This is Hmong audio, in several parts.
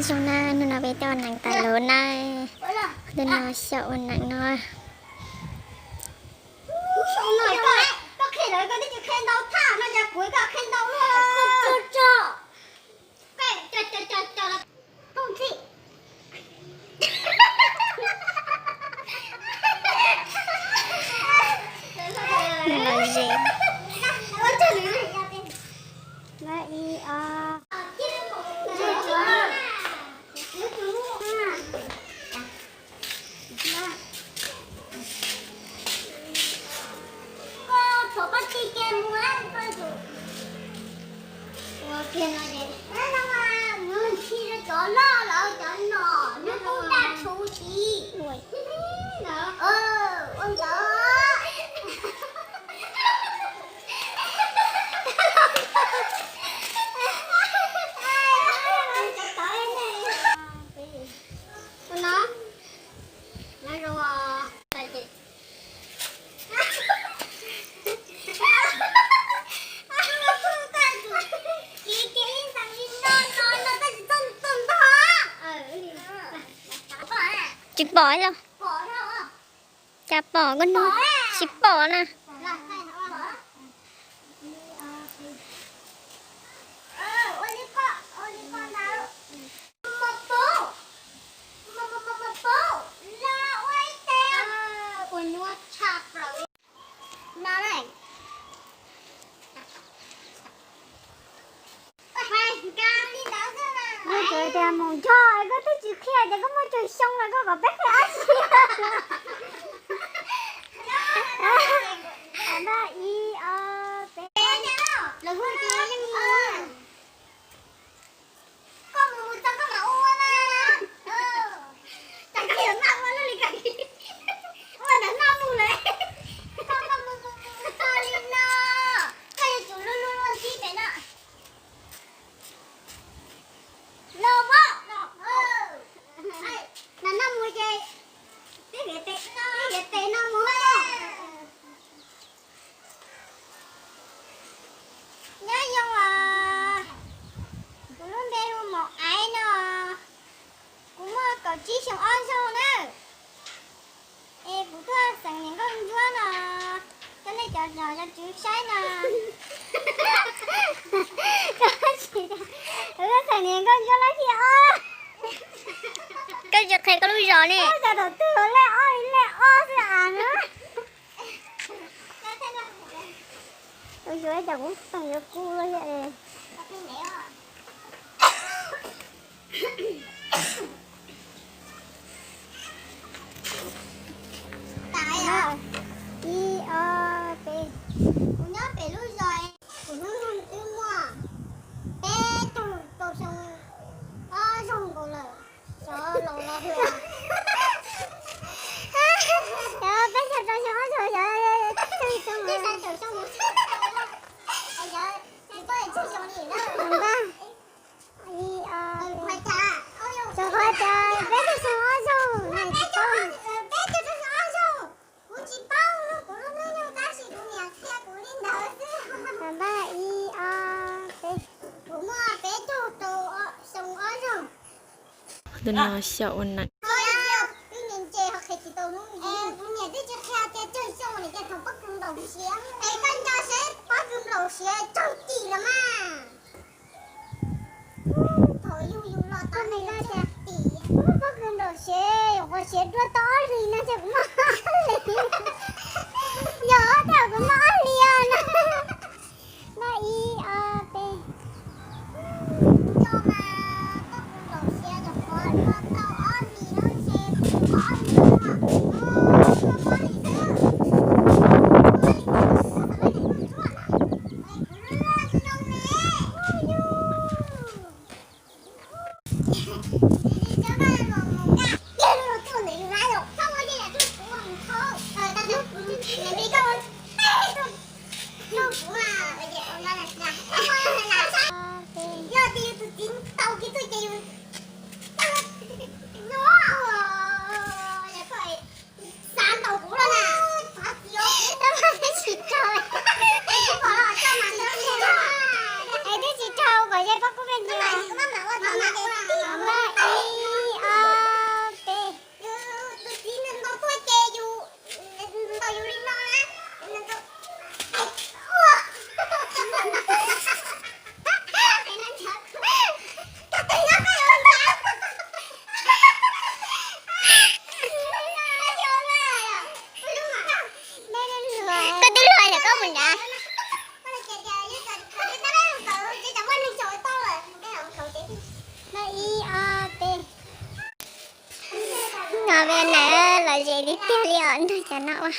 Zoo na, hnub no peb tuaj ua neeb tas lawm na. Hnub no xyaum ua neeb no. Koj thov koj txij ke mus lawm koj tus. Ua kiag no ces, no mas nws ntxhi rau cov loj lawm cov nom nws kuj tag tshuv tid. Ua ntawd. Ua no, no zoo os. Tsis pom los? Cas pom koj no tsis pom na. Muaj cov tias mus nrog koj twb tsis qhia ces koj muaj tsawg xyoo lawm koj kom peb qhia dab tsi. Ib ob peb. Koj mus mus txog koj mam ua na. Tag kis mam ua lub li koj ua ntawm no mus lawm. Koj mus mus mus txog li no, koj yuav tsum luag luag luag ntxib pem no. Los pom. Ntawm no mus ces peb hiav tes, peb hiav tes no mus. Nyob zoo os, kuv lub npe hu Maum Aiv no, kuv muaj kaum tsib xyoo ob zaug na. Es kuv tuaj xeem niam nkauj ntsuab no, coj nej cov zos cov tswv saib no. Kuv tuaj xeem niam nkauj ntsuab lab thib ob. Koj tsis qhia koj lub zos ne. Koj cov thaum twg lej ob lej ob xwb as na. Tus yuav ib cov kuv toom yuav kuv los yog. Ib ob peb, kuv nyob pem lub zos, kuv hnub nyoog twb muaj peb caug rau xyoo ob zaug nkaus lawm. Xyov los los hluas. Xyov peb caug rau xyoo ob zaug, xyov peb caug rau xyoo, xyov tsis tau tsawg xyoo li na. Ntag. Txog qhov tias peb caug xyoo ob zaug, peb caug rau xyoo ob zaug. Kuv tsis paub, kuv lub hnub nyoog tab sis kuv niam qhia kuv li ntawd xwb. Ntag, ib ob peb. Kuv muaj peb caug rau xyoo ob zaug. Tus no xyaum ua neeb. Twb niam ntse ho qhia tsis tau hnub, kuv niam twb tsis qhia tias tsawg xyoo li, ces thaum pob kws nplaum siav, es koj nco seb pob kws nplaum siav tsawg tim los mas. Thaum yug yus los tau ne, koj tias tim pob kws nplaum siav, yuav qhuav siav dua tau ob hlis no ces kuv muaj ob hlis. Yog tias kuv muaj ob hlis no. Ntag, ib ob peb. Kuv nco mas pob kws nplaum siav yuav qhuav dua tau ob hlis no ces kuv muaj ob hlis no. Kuv muaj ob hlis xwb. Kuv loj zoo ne. Twb tsis raug kom ze pob kws me ntsis. Ib, ob, peb. No peb na, lom zem tiag tiag li os, nrog cov no ua.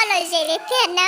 Lom zem li tiag na.